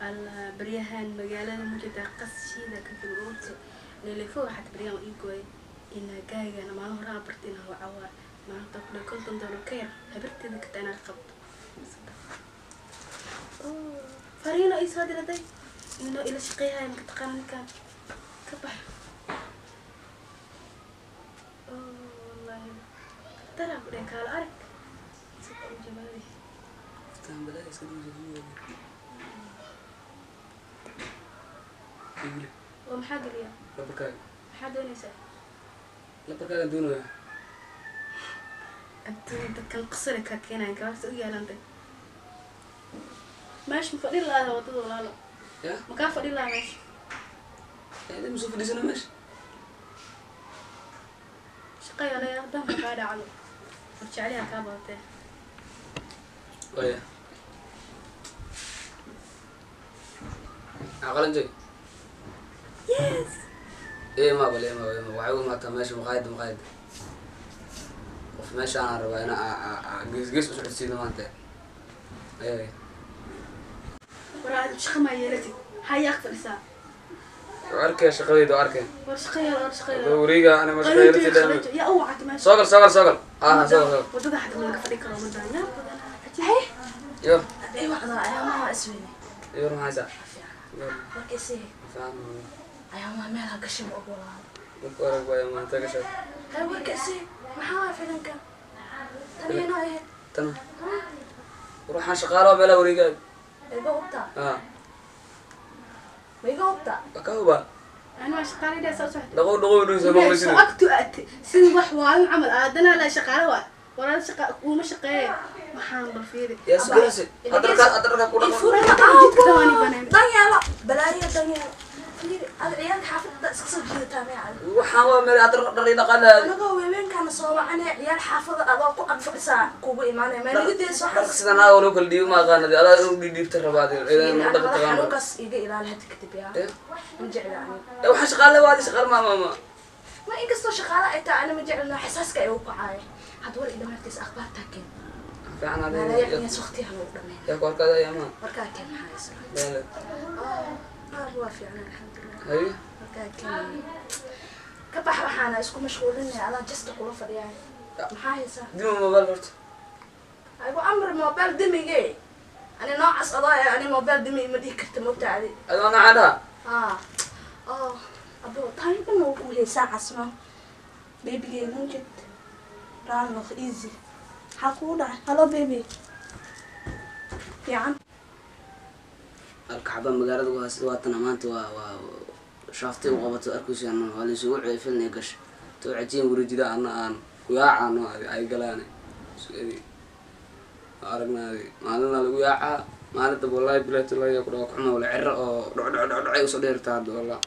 Alla baryahan magaalada mujeda qashiida ka filmoonta leelefo waxaad baryahan ii gooyay inaa gaayigana maalin hore aan bartay inaa wacawaa maanta kule $50 ka yar habirteeda kata inaa qabto. Fariino ii soo diraday inuu ila shaqeeyahay maka taqaana ninkan ka bax. Wallahi taraa ku dheh kaala arag sida u jamaali. Oo maxaa geliyaa? Lambarkaaga. Maxaa doonaysaa? Lambarkaagaan doonayaa. Adduun dadkan qasara kaa keenayan gabarta u yaalantay meesha ma fadhi lahaa wadada walaalo. Ya. Ma kaa fadhi lahaa meesha? Eedin masoo fadhiisana meesha. Shaqa yaalaya haddaan kaa dhacdo war jecliha kaa badatee. Waya aqalanjay. Yes. Ima bal ima ima waxay u imaataa meesha maqaayadda qof meesha aanan rabaa ina gees gees u socodsiino maanta. Ee. War aad shaqa maa yeelatid hayaa fadhisaa. Arkay shaqadayda arkay. War shaqa yaal, war shaqa yaal. Wareega ana ma shaqeeyay. Yaa u wacatay meesha? Soo gal, soo gal, soo gal, ah, soo gal, soo gal. Wadada xataa ma laga fadhi karo madaan yaa badan cajiib. Yo. Ay wacdaa ayaamaha isweyne. Yo, maxay saa? Markaisi ayaamaha meel ha gashay ma ogolaado. Marka arag waaya maanta gashay. Hay warkaisi maxaa waa filanka tani inoo ahayd? Tan ruuxaan shaqaalo meelaha wareegaa. Ma iga hubtaa? Ah. Ma iga hubtaa? Waa ka hubaa. Ani waa shaqaaleyda saa socota. Dhaqow dhaqow dhowsa maqlisin. Agtu sidii wax waalan camal aadana la shaqaale waa walaal shaqa uma shaqeeye waxaan bal fiiri. Yaa sugalaysa hadda dharkaa, hadda dharkaa ku dhaqo. Jidka dhawaani banaan. Dan yeelo balaayo, dan yeelo. Fiiri ada ciyaalka xaafadda iska soo jiidataa maya adi. Waxaan waa meel hadda dhar ii dhaqaala. Anagoo weeweenkaana soo wacane ciyaal xaafada adoo ku ag fadhisaa kugu imaanaya maa naga dayso. Dharka sida naaga loo kala dhiibo ma aqaana adaa inuu dhiibta rabaa idan madaxa dhaqan taqaano. Xanuunkaas iga ilaali hadda kadib yaa. Eh? Ma jecla aniga. Ee waxaan shaqaale waa shaqaale ma ma ma. Ma inkastoo shaqaale ay tahay ana ma jecelno xisaaska ay u kacaaya hadda war idhamaadkiisa akhbaartaa keen. Fiican maalaya adee. Inaas waqtiyaha lagu dhameyn. Yaa ku arkaada ayaamaha. Warkaa keen maxaa haysa? Baale. Aad waa fiican alxamdulilah. Haye. Warkaa keen ka bax waxaana isku mashquulinaya adaa jasta kula fadhiyaay maxaa haysaa? Dima mobile horta. Aygu amri mobile dimige ani noocaas adoo eh ani mobile dimi ima dhihi karta mogta adi. Adoo nacaan dhaha. Ah oh abo time dhan wuu ku haysaa casma babygeyga mujid raali easy maxaa kugu dhacay? Hello baby, fiican. Halka xaba magaalada waa waatana maanta waa shaaftay u qabato arkaysa waa la isugu ceefilnay gashay to cajiin wareejida ana aan ku yaacano ay galaan su'aadi aragnaadi maalina lagu yaacaa maalinta wallahi bilahi tallahi ku dhawa kuxuma wala ciro oo dhoc dhoc dhoc dhocay usoo dheertaa hadda wallah.